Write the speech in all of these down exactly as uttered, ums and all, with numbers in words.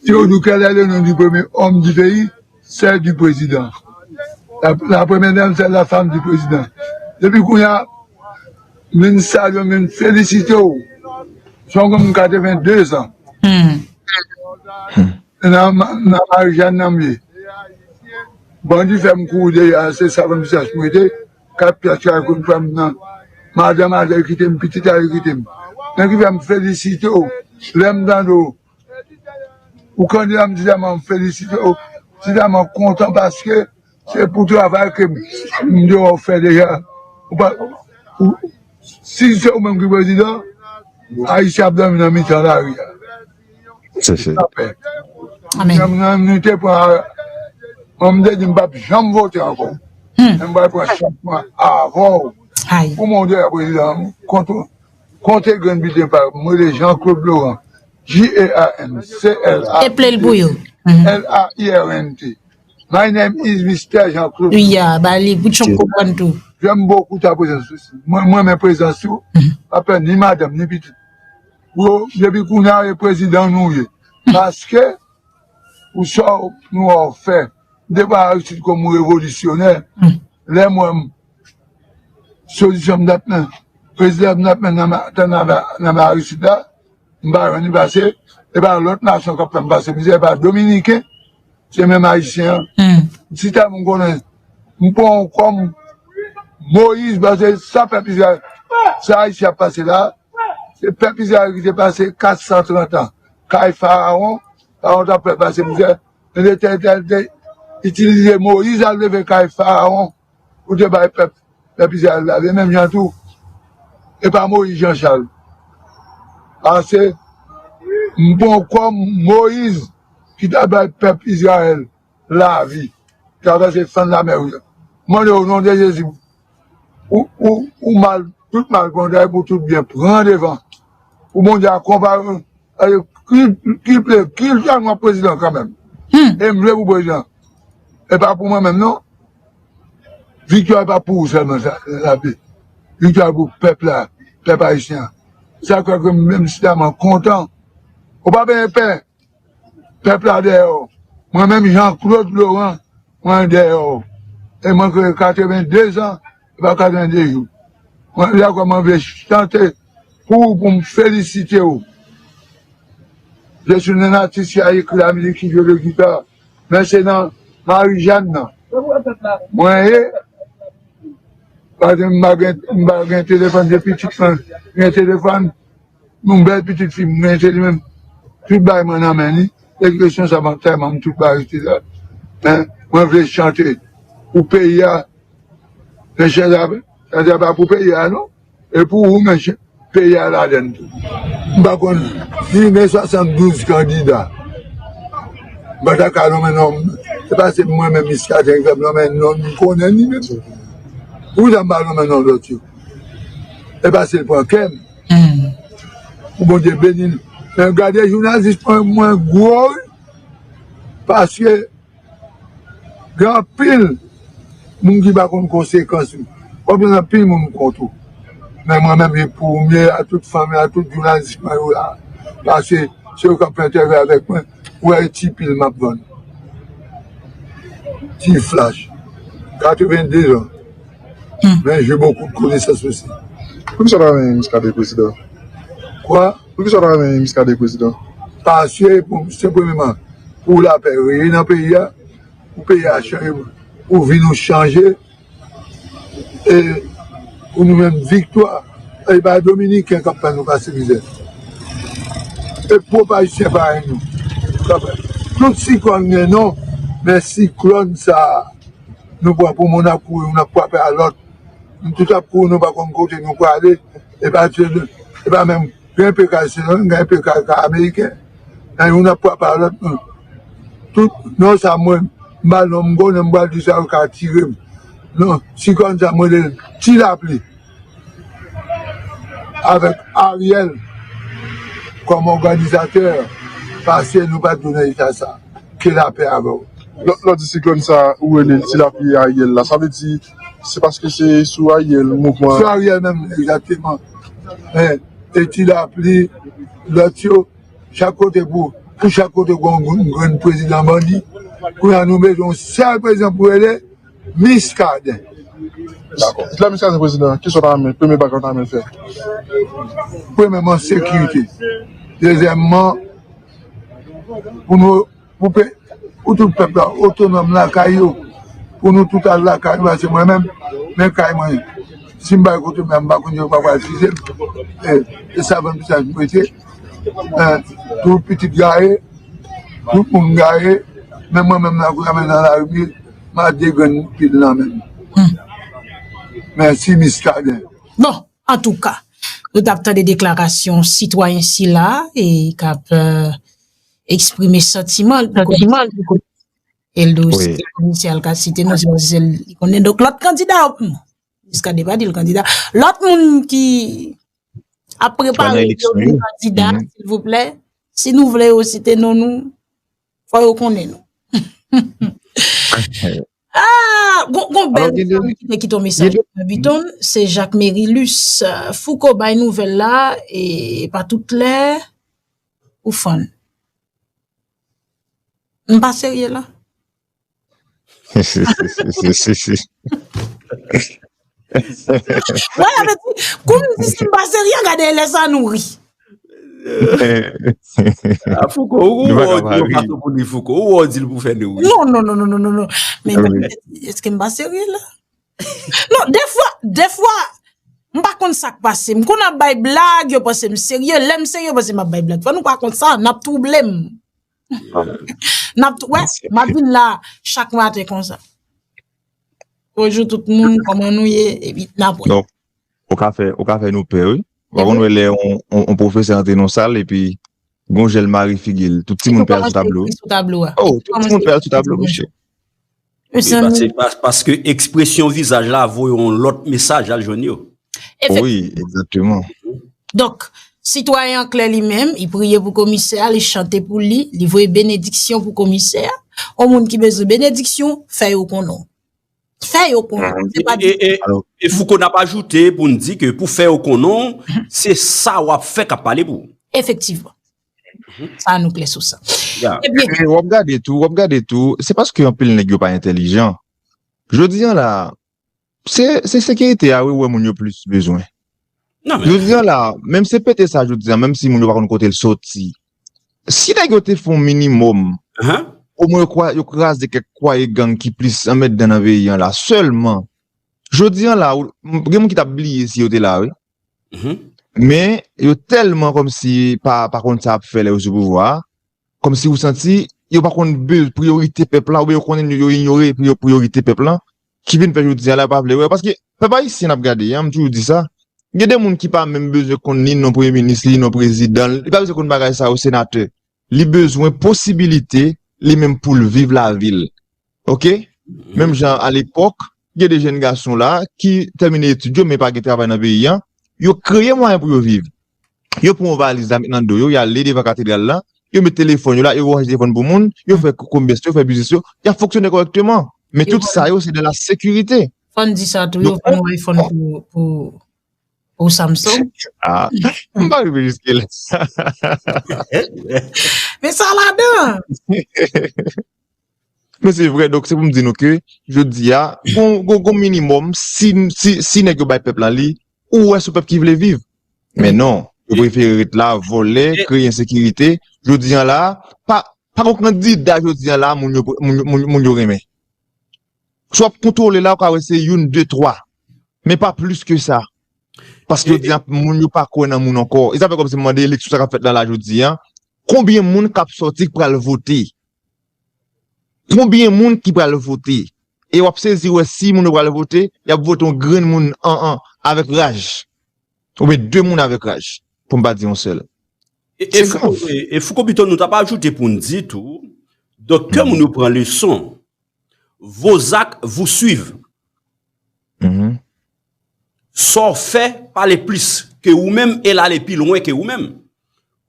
Théodore, quel est le nom du premier homme du pays? C'est du président. La, la première dame, c'est la femme du président. Depi kounye a, m vin salye w, m vin felisite w. Se yon granmoun katrevende zan. Nan, nan Marijàn nan m ye. Bandi fè m kouri dèyè a, se sa fè m visaj m rete. Kat pyès ka kouri fè m nan. Madanm a te kite m, pitit a te kite m. Men ki fè m felisite w. Lè m tande w, ou kandida, m ti tèlman felisite w, ti tèlman kontan paske se pou travay ke m, m te wè w fè deja. Ou pa, ou, si se ou menm ki prezidan, Ayisyen ap dòmi nan mitan lari a. Se, se. Sa fè. Amèn. Menm nan nou te pran, mwen m te di m p ap janm vote ankò. Men m pral pran chanjman avè w. Ay. Pou mwen w deja prezidan, konte, konte grenn biten pa m, mwen rele Jean Claude Laurent. J E A N C L A U D E L A I R N T. My name is Mister Jean Claude. Wi, ya, ba li, pou Trump konprann tou. J'aime beaucoup ta présence aussi. Mwen, mwen renmen prezans ou. Pa pè ni madanm, ni pitit. Bro, depi kounye a, e prezidan nou ye. Paske, pou sa nou wè w fè. M te pran Aristide kòm yon revolisyonè. Lè m wè m, solisyon m t ap men, prezidan m t ap men nan ma-, nan ma-, nan Aristide la, m pa jwenn li pase, e pa lòt nasyon k ap fè m pase mizè, e pa dominiken, se menm ayisyen an. Si ta moun konnen, m pran w kòm Moyiz, pase sa pèp Izrayèl, sa Ayisyen ap pase la, se pèp Izrayèl ki te pase kat san trant an kay Farawon, Farawon t ap fè pase mizè, men Letènèl te itilize Moyiz al leve kay Farawon, pou te bay pèp, pèp Izrayèl lavi. E menm jan tou, e pa Moyiz Janchal. Pase, m pran kòm Moyiz ki ta bay pèp Izrayèl lavi. Travèse fann lamè Wouj la. Mande o non de Jezi, ou, ou, ou mal, tout mal pou yon dèyè, pou tout byen pran devan. Pou Bondye akonpaye w, e ki, ki ple, ki jan nou ap prezidan kanmenm. E m vle pou prezidan. E pa pou mwen menm non. Viktwa pa pou ou sèlman, sa, sa, sa, viktwa pou pèp la, pèp ayisyen an. Sa fè ke m menm sitwayen kontan. Ou pa bezwen pè, pèp la dèyè w. Mwen menm Jean Claude Laurent, mwen dèyè w. E mwen ke katrevende zan, e pa katrevende jou. Mwen la, mwen vle chante pou ou, pou m felisite w. Je suis un artiste qui a écrit la musique, qui joue le guitare. Men se nan Marijàn nan mwen ye. Paske m pa gen, m pa gen telefòn, se pitit mwen gen telefòn. Yon bèl pitit fi m, men se li menm. Tout bagay mwen nan men li. Edikasyon sa, mwen tèlman, tout bagay te la. Men mwen vle chante pou peyi a. Men chante a, chante a pa pou peyi a non. E pou ou menm, peyi a ladann tou. M pa konn, si gen swasanndouz kandida, m pa ta ka nonmen non. Se pa se mwen menm Miskaden ki fè m nonmen non, m konnen li menm. Poukisa m pa nonmen non lòt yo? E pa se l pran kè m. Pou Bondye beni l. Men gade jounalis mwen, mwen gwo, wi. Paske gen anpil moun ki pa konn konsekans ou. W ap jwenn anpil moun kont ou. Men mwen menm, e pou m ye a tout fanmi a, tout jounalis mwen yo la. Paske se yo k ap fè entèvyou avèk mwen. Ou wè ti pil m ap vann. Ti flach. Katrevende zan. Men j'ai beaucoup de connaissances aussi. Poukisa w ta renmen Muscadin prezidan? Kwa? Poukisa w ta renmen Muscadin prezidan? Paske, pou, se premyeman, pou lapè reye nan peyi a, pou peyi a chanje, pou vi nou chanje, e pou nou jwenn viktwa. E pa Dominiken k ap fè nou pase mizè. E pwòp Ayisyen parèy nou. Tout siklòn gen non, men siklòn sa a, nou pran pou moun ap kouri, moun ap frape a lòt. Nou tout ap kouri, nou pa konn kote nou prale. E pa, e pa menm gen P K se non, gen P K K ameriken. Nan youn ap frape a lòt, non. Tout, non, sa mwen, m pa non, m konnen m pral di sa, yo ka tire m. Non, siklòn sa, mwen rele l Ti Lapli. Avèk Ariel kòm òganizatè, paske nou pa t vin nan eta sa. Ke lapè avè w. Lè, lè w di siklòn sa, ou rele l Ti Lapli Ariel la, sa vle di, se paske se sou Ariel, mouvman. Sou Ariel menm, egzakteman. Men, e Ti Lapli, lòt yo, chak kote pou, Pou chak kote gen yon grenn prezidan bandi. Kounye a nou bezwen yon sèl prezidan pou rele Muscadin. Dakò. Lè Muscadin prezidan, kisa w ta renmen, premye bagay w ta renmen l fè? Premyèman, sekirite. Dezyèmman, pou nou pou, pou tout pèp la otonòm lakay yo, pou nou tout al lakay nou, paske mwen menm, men kay mwen, si m bay kote m, m pa konn yo pa pral size m. E, e sa ban m sa m prete. E, tout pitit gaye, tout moun gaye, men mwen menm la kounye a men nan lari, m a de grenn pil nan men m. Mèsi Muscadin. Bon, antouka, nou t ap tande deklarasyon sitwayen sila e k ap eksprime santiman l pou kote Eldo, se komisè a l ka site non, se paske se li konnen. Donk, lòt kandida yo, hmm, Muscadin pa di l kandida. Lòt moun ki ap prepare pou yo vin kandida, silvouplè, si nou vle yo site non nou, fò yo konnen nou. Ah, gon, gon bèl fanm ki te kite yon mesaj pou mwen, Biton, se Jacques Mérilus. Fouco bay nouvèl la, e pa tout lè ou fann. M pa serye la. Wè, sa vle di, kou m di si m pa serye, gade lè sa nou ri. A Fouco, ou wè w di yon fason pou nou ri Fouco, ou wè w di l pou fè nou ri. Non, non, non, non, non, non, non. Men èske m pa serye la? Non, defwa, defwa, m pa konn sa k pase. M konn ap bay blag, yo panse m serye. Lè m serye, yo panse m ap bay blag. Fò nou pa konn sa, n ap twouble m. N ap, wè, m ap vin la chak maten konsa. Bonjou tout moun, kòman nou ye? Epi n ap wè. Donk, ou ka fè, ou ka fè nou pè, wi. Ou pa konn wè lè on, on, on pwofesè antre nan sal, epi gon jèl mare figi l. Tout timoun pè al sou tablo. Oh, tout timoun pè al sou tablo, mesye. Paske ekspresyon vizaj la voye yon lòt mesaj al jwenn yo. Wi, egzakteman. Donk, sitwayen an klè li menm, li priye pou komisè a, li chante pou li, li voye benediksyon pou komisè a. On moun ki bezwen benediksyon, fè yo konnen w. Fè yo konnen w. Se pa di. E Fouco n ap ajoute pou n di ke pou fè yo konnen w, se sa w ap fè k ap pale pou ou. Efektivman. Sa nou klè sou sa. Ebyen. E w ap gade tou, w ap gade tou, se paske anpil nèg yo pa entèlijan. Jodi a la, se, se sekirite a wi ou wè moun yo plis bezwen. Jodi a la, menm se pete sa jodi a, menm si moun yo pa konn kote l soti. Si nèg yo te fè yon minimòm, omwen yo kwa, yo kraze kèk kwaye gang ki plis anmèddan nan peyi an la sèlman. Jodi a la, gen moun ki t ap bliye si yo te la wi. Men, yo tèlman kòmsi pa, pa konn sa y ap fè lè yo sou pouvwa a, kòmsi ou santi yo pa konn be, priyorite pèp la, oubyen yo konnen yo inyore priyo, priyorite pèp la, ki vin fè jodi a la yo pa vle wè. Paske pèp ayisyen n ap gade an, m toujou di sa, gen de moun ki pa menm bezwen konn ni non premye minis, ni non prezidan, li pa bezwen konn bagay sa yo, senatè. Li bezwen posibilite, li menm pou l viv lavi l. Oke? Menm jan alepòk, gen de jèn gason la ki tèmine etid yo men pa gen travay nan peyi an, yo kreye mwayen pou yo viv. Yo pran yon valiz la met nan do yo, y ale devan katedral la, yo met telefòn yo la, yo ranje telefòn pou moun, yo fè komès yo, fè biznis yo, y ap fonksyone kòrèkteman. Men tout sa yo se de la sekirite. Fò n di sa tou, yo vann iPhone pou, pou, pou Samsung. Ah, m pa rive jiske la. Men sa ladan. Men se vre, donk se pou m di nou ke jodi a, gon, gon, gon minimòm, si, si, si nèg yo bay pèp la li, ou wè se yon pèp ki vle viv. Men non, yo prefere ret la, vòlè, kreye ensekirite. Jodi a la, pa, pa gon kandida jodi a la, moun yo, moun, moun, moun yo renmen. Si w ap kontwole la, ou ka wè se youn, de, twa. Men pa plis ke sa. Paske jodi a, moun yo pa kwè nan moun ankò. E sa fè kòmsi m mande eleksyon sa k ap fèt la, la jodi a, konbyen moun k ap sòti k pral vote? Konbyen moun ki pral vote? E w ap sezi wè si moun yo pral vote, y ap vote yon grenn moun an, an, avèk raj. Oubyen de moun avèk raj, pou m pa di yon sèl. E, e Fouco, e, e Fouco Biton, nou t ap ajoute pou n di tou, donk ke moun yo pran leson, vos actes vous suivent. Sa w fè pale plis ke ou menm e l ale pi lwen ke ou menm.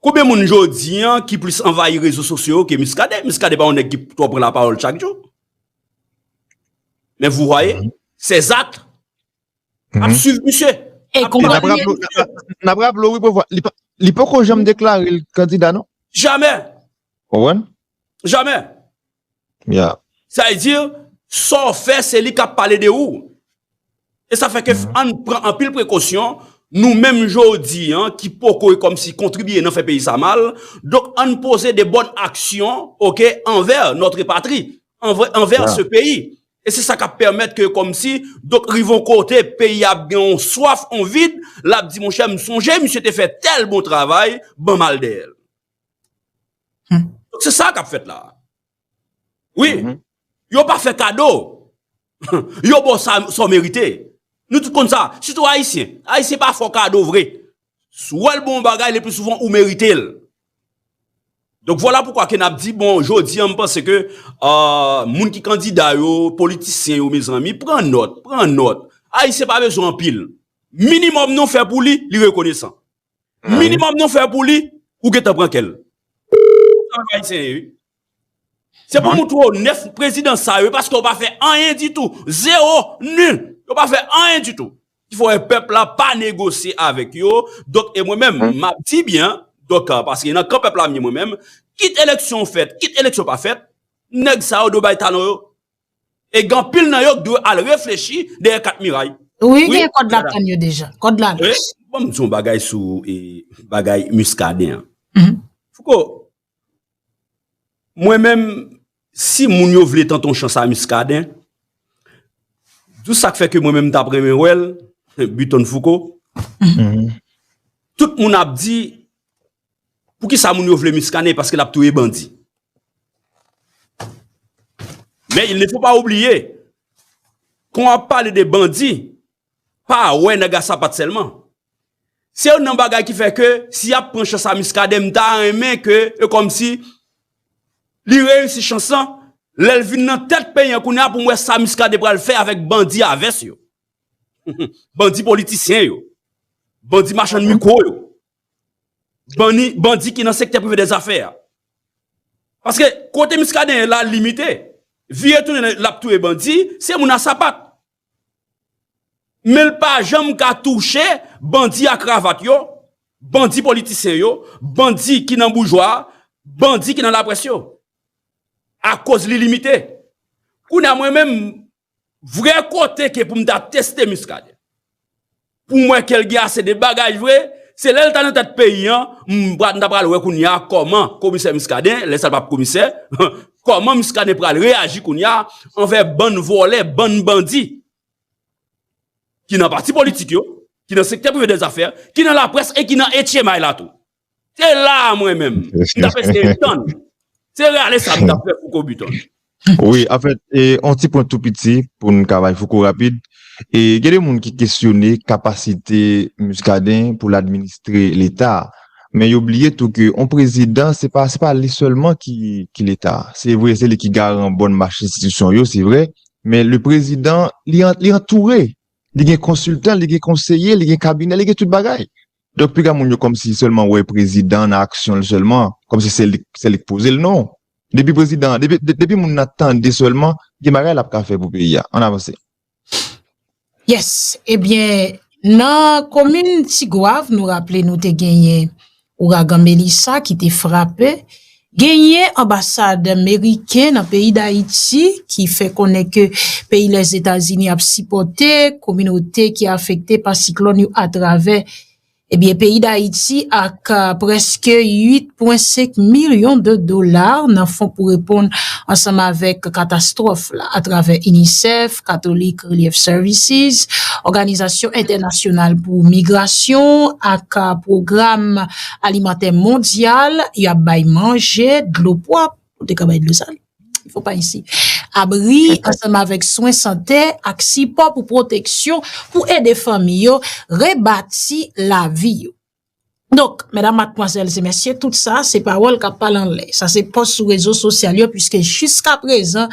Konbyen moun jodi a ki plis anvayi rezo sosyo yo ke Muscadin? Muscadin pa yon nèg ki twò pran lapawòl chak jou. Men vous voyez, ses actes ap swiv misye. E konbyen moun? N ap raple w, wi, pou vwa, li pa, li poko janm deklare l kandida, non? Jamè. Konprann? Jamè. Yeah. Sa vle di, sa w fè, se li k ap pale de ou. E sa fè ke ann pran anpil prekosyon, nou menm jodi an, ki poko kòmsi kontribye nan fè peyi sa mal, donk ann poze de bòn aksyon, oke, anvè notre patrie, anvè, anvè Yeah. ce pays. E se sa k ap pèmèt ke kòmsi, donk rive yon kote, peyi a ap gen yon swaf, yon vid, l ap di, monchè, m sonje misye te fè tèl bon travay, ban m al dèyè l. Hmm. Donk se sa k ap fèt la. Wi, Mhm. yo pa fè kado. Yo ba w sa, sa w merite. Nou tout konn sa, sitou Ayisyen. Ayisyen pa fè w kado vre. Si w wè l ba w yon bagay, le pli souvan ou merite l. Donk vwala poukwa ke n ap di, bon, jodi an, m panse ke euh, moun ki kandida yo, politisyen yo, mezanmi, pran nòt, pran nòt. Ayisyen pa bezwen anpil. Minimòm nou fè pou li, li rekonesan. Minimòm nou fè pou li, ou gentan pran kè l. Sa Ayisyen ye, wi. Se pou moutre w nèf prezidan sa yo, paske yo pa fè anyen ditou. Zewo, nil. Yo pa fè anyen ditou. Ki fè wè pèp la pa negosye avèk yo. Donk, e mwen menm, m ap di byen, donk, euh, paske nan kan pèp la m ye mwen menm, kit eleksyon fèt, kit eleksyon pa fèt, nèg sa yo dwe bay talon yo. E gen anpil nan yo k dwe al reflechi dèyè kat miray. Wi, gen kòd la tann yo deja. Kòd la lach. Bon, m di yon bagay sou e, bagay Muscadin an. Fouco, mwen menm, si moun yo vle tante yon chans a Muscadin, di w sa k fè ke mwen menm m t ap renmen wè l, Buton Fouco. Tout moun ap di, poukisa moun yo vle Muscadin? Paske l ap touye bandi. Men il ne faut pas oublier, kan w ap pale de bandi, pa wè nèg a sapat sèlman. Se youn nan bagay ki fè ke si y ap pran chans a Muscadin, m ta renmen ke e kòmsi li reyisi chans lan, lè l vin nan tèt peyi an kounye a pou m wè sa Muscadin pral fè avèk bandi a vès yo. Bandi politisyen yo. Bandi machann mikwo yo. Bandi, bandi ki nan sektè prive dèzafè a. Paske kote Muscadin ye la limite. Vire tounen l ap touye bandi, se moun a sapat. Men l pa janm ka touche bandi a kravat yo, bandi politisyen yo, bandi ki nan boujwa, bandi ki nan laprès yo. Akoz li limite. Kounye a mwen menm, vrè kote ke pou m ta teste Muscadin, pou m wè ke l gen ase de bagay vre, se lè l ta nan tèt peyi an, m pral, m ta pral wè kounye a kòman komisè Muscadin, lè sa l p ap komisè, kòman Muscadin pral reyaji kounye a anvè bann vòlè, bann bandi ki nan pati politik yo, ki nan sektè prive dèzafè, ki nan laprès e ki nan etchemay la tou. Se la a mwen menm, m t ap eseye tann. Se rale sa m t ap fè Fouco Buton. Wi, anfèt, e, yon ti pwen tou piti pou n ka bay Fouco rapid. E, gen de moun ki kesyone kapasite Muscadin pou l administre Leta. Men yo bliye tou ke yon prezidan, se pa, se pa li sèlman ki, ki Leta. Se vre, se li ki garan bòn mach enstitisyon yo, se vre. Men le prezidan, li, an- li antoure. Li gen konsiltan, li gen konseye, li gen kabinè, li gen tout bagay. Donk, piga moun yo kòmsi sèlman wè prezidan nan aksyon l sèlman, kòmsi se li, se li k poze l, non. Depi prezidan, depi, de- depi moun nan tande sèlman, gen bagay l ap ka fè pou peyi a. Ann avanse. Yes, ebyen, nan komin Tigwav, nou raple nou te genyen ouragan Melissa ki te frape. Genyen anbasad meriken nan peyi Dayiti ki fè konnen ke peyi Lèzetazini ap sipòte kominote ki afekte pa siklòn yo atravè, ebyen, peyi Dayiti ak, ah, prèske uit pwen senk milyon de dola nan fon pou reponn ansanm avèk katastwòf la atravè UNICEF, Catholic Relief Services, Òganizasyon Entènasyonal pou Migrasyon ak, ah, Pwogram Alimantè Mondyal. Y ap bay manje, dlo pwòp, ou te ka bay dlo sal. Fò pa isi. Abri, ansanm avèk swen sante ak sipò pou pwoteksyon pou ede fanmi yo rebati lavi yo. Donk, medam, madmwazèl e mesye, tout sa, se pawòl k ap pale anlè. Sa se pòs sou rezo sosyal yo, piske jiska prezan,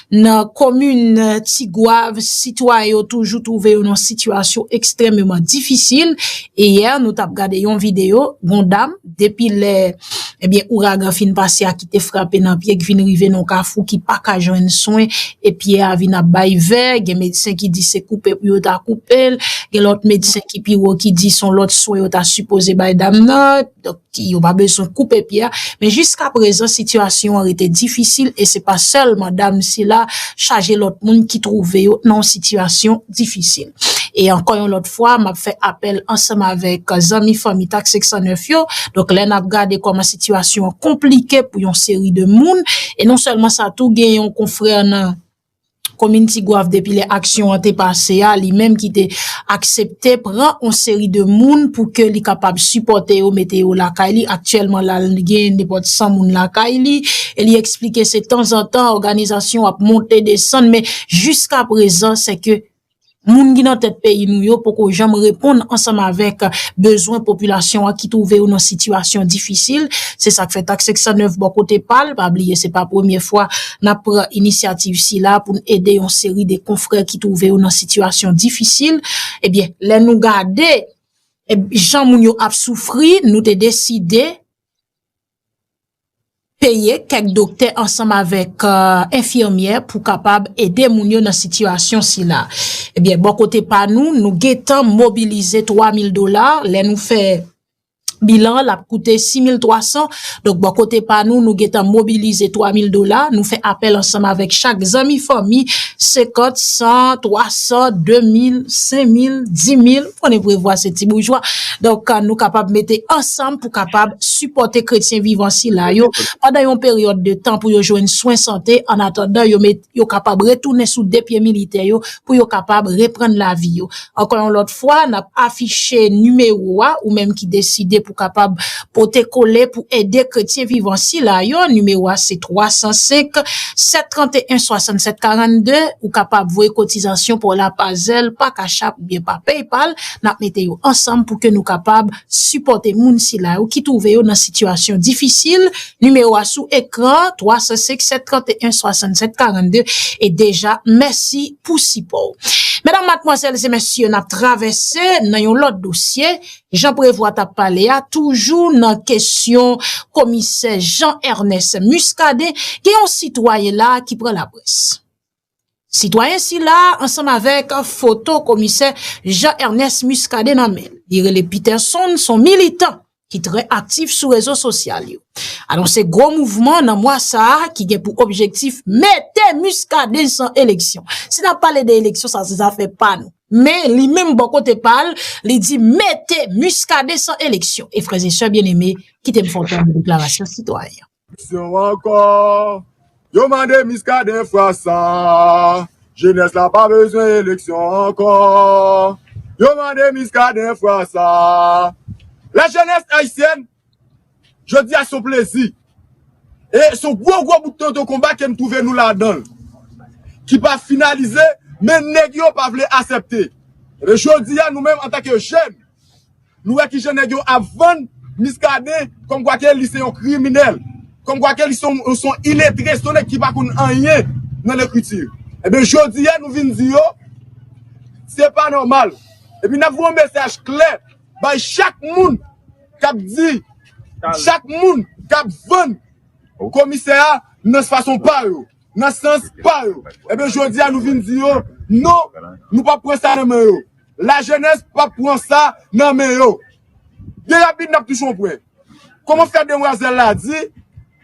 nan komin Tigwav, sitwayen yo toujou twouve yo nan sitiyasyon ekstrèmeman difisil. E yè, nou t ap gade yon videyo, yon dam, depi lè, ebyen, ouragan fin pase a ki te frape nan pye, ki vin rive nan kafou, ki pa ka jwenn swen, e pye a vin ap bay vè, gen medsen ki di se koupe pou yo ta koupe l, gen lòt medsen ki pi wo ki di se yon lòt swen yo ta sipoze bay dam nan, donk, yo pa bezwen koupe pye a. Men jiska prezan, sitiyasyon an rete difisil e se pa sèl madam sila, chaje lòt moun ki twouve yo nan yon sitiyasyon difisil. E ankò yon lòt fwa, m ap fè apèl ansanm avèk zanmi fanmi Tak senk san nèf yo. Donk, lè n ap gade kòman sitiyasyon an konplike pou yon seri de moun, e non sèlman sa, tou gen yon konfrè nan komin Tigwav depi lè aksyon an te pase a, li menm ki te aksepte pran yon seri de moun pou ke li kapab sipòte yo, mete yo lakay li. Aktyèlman la, li gen nenpòt san moun lakay li, e li eksplike se tanzantan òganizasyon ap monte desann, men jiska prezan, se ke moun ki nan tèt peyi nou yo poko janm reponn ansanm avèk bezwen popilasyon an ki twouve yo nan sitiyasyon difisil. Se sa k fè Tak senk san nèf bò kote pa l, pa bliye se pa premye fwa n ap pran inisyativ sila pou n ede yon seri de konfrè ki twouve yo nan sitiyasyon difisil. Ebyen, lè nou gade, e, jan moun yo ap soufri, nou te deside peye kèk doktè ansanm avèk, e, enfimyè pou kapab ede moun yo nan sitiyasyon sila. Ebyen, bò kote pa nou, nou gentan mobilize twa mil dola. Lè nou fè bilan an, l ap koute sis mil twa san. Donk, bò kote pa nou, nou gentan mobilize twa mil dola. Nou fè apèl ansanm avèk chak zanmi fanmi, senkant, san, twa san, de mil, senk mil, di mil. Ou konnen prevwa se ti boujwa. Donk, e, nou kapab mete ansanm pou kapab sipòte kretyen vivan sila yo pandan yon peryòd de tan pou yo jwenn swen sante, an atandan yo met, yo kapab retounen sou de pye militè yo pou yo kapab reprann lavi yo. Ankò yon lòt fwa, n ap afiche nimewo a, ou menm ki deside pou kapab pote kole pou ede kretyen vivan sila yo. Nimewo a se twa san senk, sèt trant e en, swasannsèt karannde. Ou kapab voye kotizasyon pa w la pa Zelle, pa Cash App oubyen pa PayPal. N ap mete yo ansanm pou ke nou kapab sipòte moun sila yo ki twouve yo nan sitiyasyon difisil. Nimewo a sou ekran, twa san senk, sèt trant e en, swasannsèt karannde. E deja, mèsi pou sipò w. Medam, madmwazèl e mesye, n ap travèse nan yon lòt dosye. Jan Prevwa t ap pale a, toujou nan kesyon komisè Jean Ernest Muscadin, gen yon sitwayen la ki pran laprès. Sitwayen sila, ansanm avèk foto komisè Jean Ernest Muscadin nan men l. Li rele Peterson, s on militan ki trè aktif sou rezo sosyal yo. Anonse gwo mouvman nan mwa sa a ki gen pou objektif mete Muscadin san eleksyon. Si n ap pale de eleksyon, sa se zafè pa nou. Men li menm bò kote pa l, li di mete Muscadin san eleksyon. E frè e sè byeneme, kite m fè yon tèm deklarasyon sitwayen. Eleksyon ankò. Yo mande Muscadin fwa sa. Jenès la pa bezwen eleksyon ankò. Yo mande Muscadin fwa sa. La jeunesse haïtienne, jodi a se yon plezi. E se yon gwo, gwo bout tonton konba ke n twouve nou ladan l. Ki pa finalize, men nèg yo pa vle aksepte. Ebyen, jodi a, nou menm, antanke jèn, nou wè kijan nèg yo ap vann Muscadin, kòmkwa ke li se yon kriminèl. Kòmkwa ke li se yon, se yon iletre, se yon nèg ki pa konn anyen nan lekriti. Ebyen, jodi a, nou vin di yo, se pa nòmal. Epi n ap voye yon mesaj klè bay chak moun k ap di, chak moun k ap vann komisè a nan fason pa yo, nan sans pa yo. Ebyen, jodi a, nou vin di yo, non, nou p ap pran sa nan men yo. Lajenès p ap pran sa nan men yo. Byen rapid, n ap touche yon pwen. Kòman fè demwazèl la di,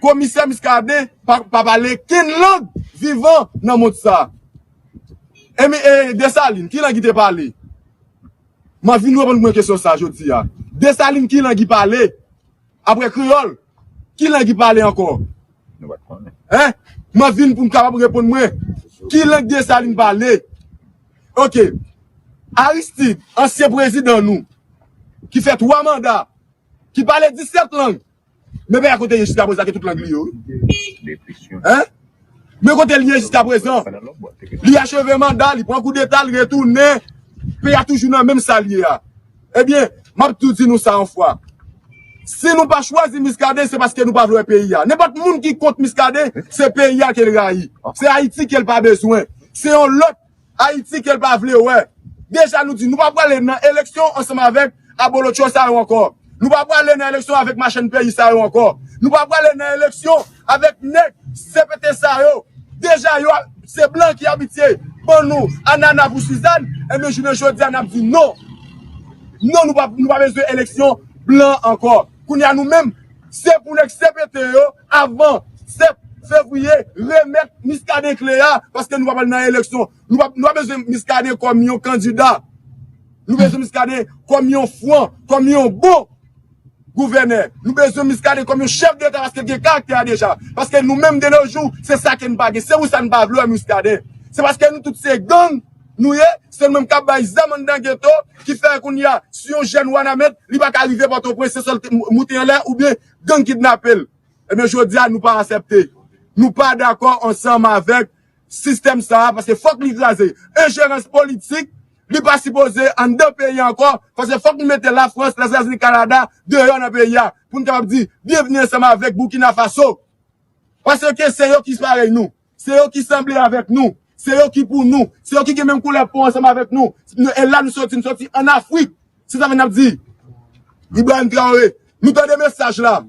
komisè Muscadin pa, pa pale kenn lang vivan nan mond sa? E, e Desalin, ki lang li te pale? M ap vin reponn mwen kesyon sa jodi a. Desalin, ki lang li pale? Apre kreyòl, ki lang li pale ankò? Nou pa t konnen. Hein? M ap vin pou m kapab reponn mwen. Ki lang Desalin pale? Ok. Aristide, ansyen prezidan nou, ki fè twa manda, ki pale disèt lang, men pa kote l ye jiskaprezan ke tout lang li yo, wi. Hein? Men kote l ye jiskaprezan. Li acheve manda, li pran koudeta, li retounen. Peyi a toujou nan menm sa l ye a. Ebyen, m ap tou di nou sa yon fwa. Si nou pa chwazi Muscadin, se paske nou pa vle wè peyi a. Nenpòt moun ki kont Muscadin, se peyi a ke l rayi. Se Ayiti ke l pa bezwen. Se yon lòt Ayiti ke l pa vle wè. Deja nou di, nou pa prale nan eleksyon ansanm avèk abolotcho sa yo ankò. Nou pa prale nan eleksyon avèk machann peyi sa yo ankò. Nou pa prale nan eleksyon avèk nèg C P T sa yo. Deja yo, se blan ki abitye ban nou anana pou Sizàn. Ebyen, jounen jodi a, n ap di non. Non, nou pa, nou pa bezwen eleksyon. plan ankò. Kounye a nou menm, se pou nèg C P T yo, avan sèt fevriye, remèt Muscadin kle a, paske nou pa pral nan eleksyon. Nou pa, nou pa bezwen Muscadin kòm yon kandida. Nou bezwen Muscadin kòm yon fran, kòm yon bon gouvènè. Nou bezwen Muscadin kòm yon chèf deta paske l gen karaktè a deja. Paske nou menm de nos jours, se sa ke n pa gen. Se pou sa n pa vle wè Muscadin. Se paske nou tout se gang, nou ye, se nou menm k ap bay zam anndan geto, ki fè kounye a, si yon jèn Wanament, li pa ka rive Pòtoprens, se swa l te moute anlè oubyen gang kidnape l. Ebyen, jodi a, nou pa aksepte. Nou pa dakò ansanm avèk sistèm sa a, paske fòk li kraze. Enjerans politik, li pa sipoze anndan peyi a ankò, paske fòk nou mete Lafrans, Lèzetazini, Kanada deyò nan peyi a, pou n kapab di byenvni ansanm avèk Burkina Faso. Paske se yo ki parèy nou, se yo ki sanble avèk nou, se yo ki pou nou, se yo ki gen menm koulè po ansanm avèk nou. E la nou soti, nou soti ann Afrik. Se sa n ap di. Ibrahim Traoré, nou tande mesaj la.